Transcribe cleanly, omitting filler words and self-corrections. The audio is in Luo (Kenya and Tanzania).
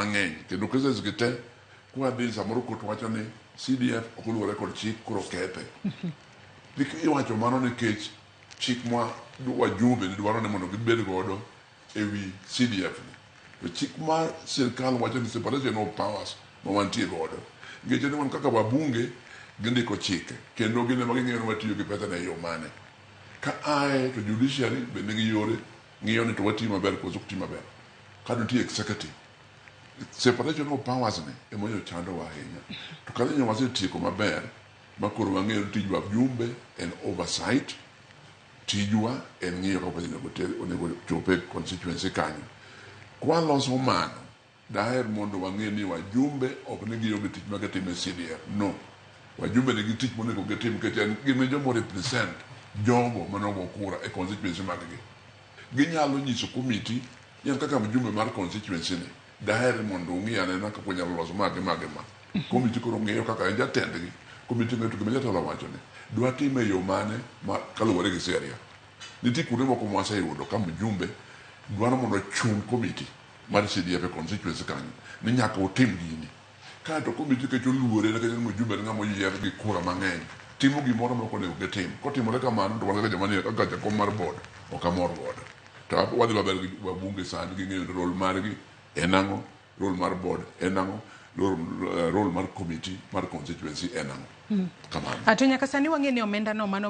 mang'eny kendo cases gi te kwadhi samoro court wacho ni CDF ok oluwore kod chik koro kethe. Iwacho mano nikech chik ma wajumbe ni dwaro ni mondo gibed godo e wi CDF ni. To chik mar sirkal wacho ni separation of powers ma wantie godo. Nikech ni wan kaka wabunge gindiko chike kendo gin ema ging'eyo ni watiyo gi pesa e yo mane. Ka ae to judiciary be nigi yore ng'iyo ni to watiyo maber koso ok ti maber. Ka nitie executive. Separation of powers ni ema oyo chandowa ahinya. To ka nyo wasetieko maber ma koro wang'eyo ni tij wajumbe en oversight tijwa en ng'iyo kaka pesa onego ter onego chop e constituency kanyo. Kwaloso mano, daher mondo wang'e ni wajumbe ok ni gionge tich ma gitimo e CDF. No. Wajumbe nigi tich monego gitim nikech en gin e joma represent jogo manogo kura e constituency mag gi. Ginyalo nyiso committee ni an kaka mjumbe mar constituency ni, daher mondo ung'i anena kaka wanyalo loso ma gi ma gi ma. Committee koro ng'iyo kaka en jatendgi. Committee ng'iyo to gima jatelo owacho ni, dwatim e yo mane ma kaluwore gi sheria. Nitie kuonde moko mwaseyudo ka mjumbe dwaro mondo ochun committee mar CDF e constituency kanyo ni nyaka utim gini. Kae to committee nikech oluore nikech en mjumbe en ng'ama oyier gi kura mang'eny timo gimoro ma ok onego gitim. Kotimore kamano to wan kaka joma nie kaka jakom mar board ok amor godo. To wadhi maber gi wabunge sani ging'eyo ni role margi en ang'o, role mar board en ang'o, role mar committee mar constituency en ang'o. Kamano. To nyaka sani wang'e ni omenda no mano